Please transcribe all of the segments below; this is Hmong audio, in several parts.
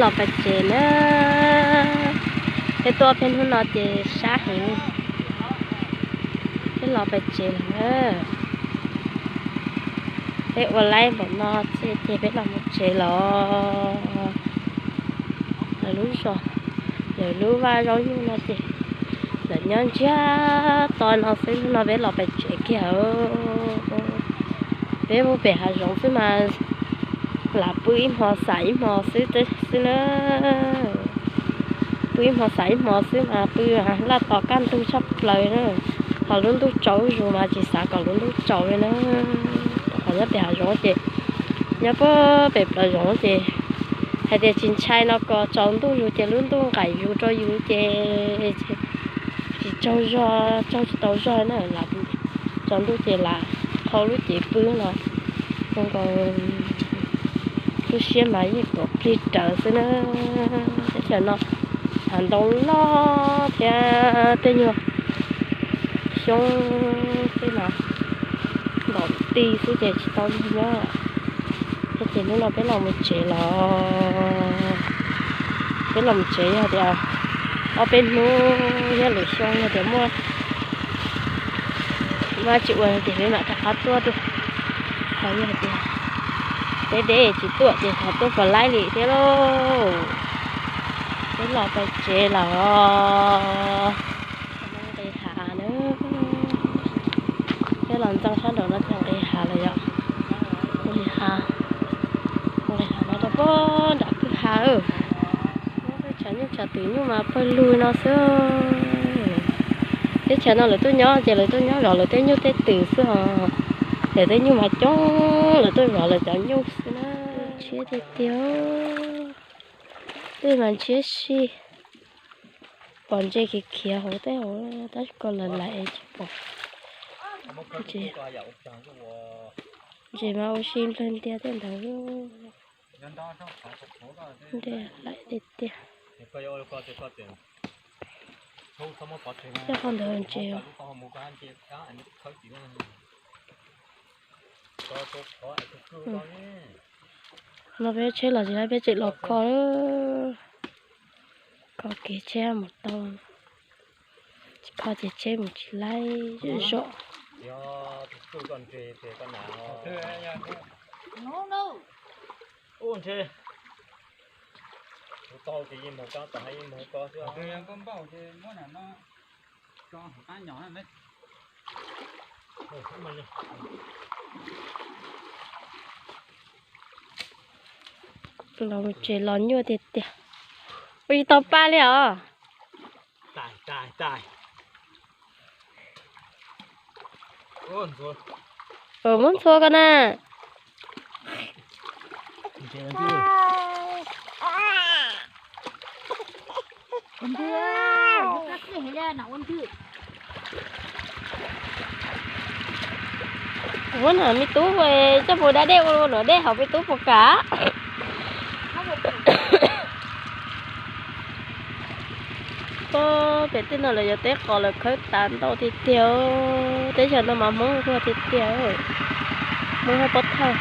Los pem tsev na, peb tuaj peb hnub no ces sab heev. Peb los pem tsev lawm na, peb ua laib npaum no ces peb los mus tsev los. Lawv lub zos, lawv lub vaj zaub nyuj no ces lawv nyob ntsiag to no xwb, no peb los pem tsev kiag. Peb mus pem hav zoov xwb mas lam pw ib hmo xam ib hmo xwb xwb na. Pw ib hmo xam ib hmo xwb mas pw laj tos kaj ntug tshaj plaws na. Ho lub ntuj tsaus zuj zus mas tsis xav kom lub ntuj tsaus li na. Qhov nyob pem hav zoov ces nyob puag pem plaws zoov ces hais tias tsis ntshai no, kom tsaus ntuj zus ces lub ntuj nqaim zus rau yus ces tsis tsaug zog, tsaug tsis tau zog na. Lam tsaus ntuj ces lam qhau lub cev pw no, zoo nkaus lub siab mas yeej tuav plig rawv xwb na. Teb chaws no hav ntoo loj thiab tej nyuag xyoob tej no ntaus ti xwb ces tsis tau luag nyob. Ces hnub no peb los mus tsev los, peb los mus tsev yog tias ob peb hnub thiab lwm xyoo yog tias muaj, muaj tsis ua ces peb mam rov qab tuaj dua. Ho yog tias deb deb tsis tuaj ces ho tuaj puas laib li thiab lauj. Peb los pem tsev los nqis hav na. Peb los ntxeev sab nraum no ces nqis hav lawm yom. Nqis hav, nqis hav no rau puag nram kwj ha. Teb chaws nyuj teb chaws twm nyuj mas pawg lug no xwb. Teb chaws no lawv tuaj nyob ces lawv tuaj nyob zov lawv tej nyuj tej twm xwb os. Lawv tej nyuj mas coob, lawv tuaj zov lawv cov nyuj xwb na. Ntshiab tiag tiag, tej mas ntshiab si. Pom ntses khiav khiav hauv tej hauv tab sis ko lawm lawm es tsis pom. Ntses mas ua si nplawg ntiag tej ntawd. Ntses laim tiag tiag. Tej qhov ntawd ntses. No peb tsheb los tsis laib, peb tseem los kho, kho kev tsheb mus tau, tsis kho ces tsheb mus tsis laib zom. Los tsev los nyuaj tiag tiag. Ua tsis tau pa li os. Muab ntxhua ko na. Kuv muab no me tub coj mus da dej ua luam dej hauv me tub puas kam. Pem tej no lawv yuav teb qos lawv khawb tas ntau tiag tiag. Teb chaws no mas Hmoob luag tiag tiag, Hmoob hab pob thawj.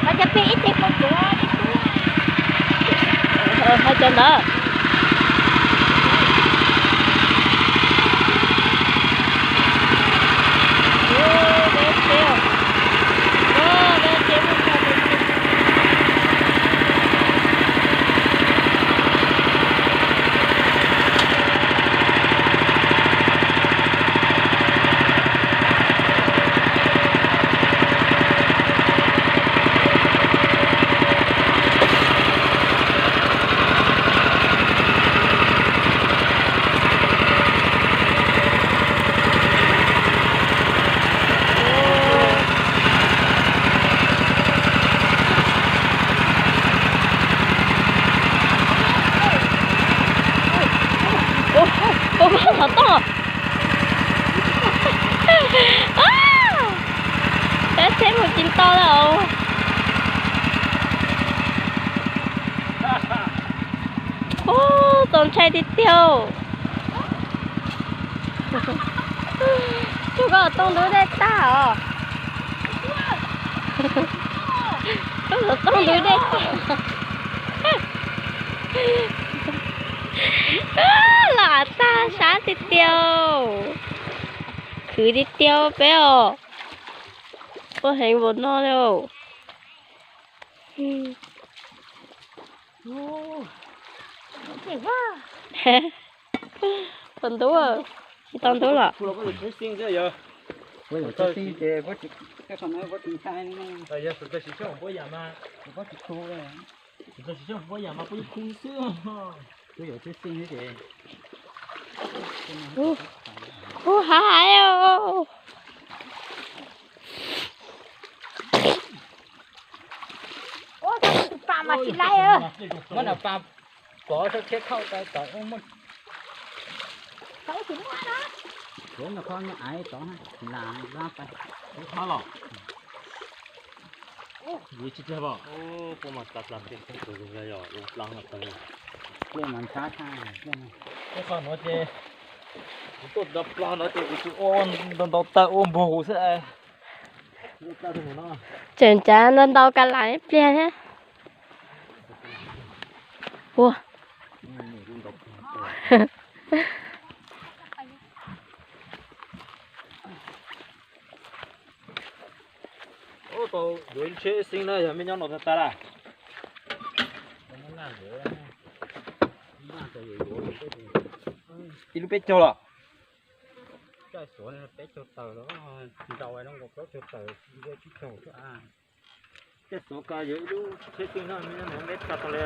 Hais cov ntawd. Ua, ua, ua, thov toj. Peb tsheb mus tsis tau lawm. Ub, txaus ntshai tiag tiag. Koj tooj ntub dej tag os. Koj tooj ntub dej tag. Los tag sab tiag tiag. Khwv tiag tiag peb os. Ua heev npaum no li. Tau ntub, tsis tau ntub los. Ub, hav hais. Ua, tus pas mas tsis laib. Muab nram pas pov sab tsheb thauj tau tod. Ub, muab, ub, tus no aiv tod na, lam lam pas. Ub, thab los. Yuav tsis tiag pom. Ub, kuv mas tas tas pem xeeb tus yog yog ub plab no tag. Kuv mas ntxhab tag. Tej qhov no ces kuv tuaj nrov plog no ces kuv tsis ua ntau ntau taw ua npog huv xwb. Tseem cav ntau ntau ka lam ib pliag thiab. Ua. Ub, tau yuav ib tsheb xeeb na, yog mej nyob no tag tag lawm. Ib lub peb caug los? Caij xuav peb caug tawm los, nrau zoo nkaus plaub caug tawm, tsib caug xwb. Caij xuav ko yuav ib lub tsheb xeeb no, mej nyob no neb tsa tau li.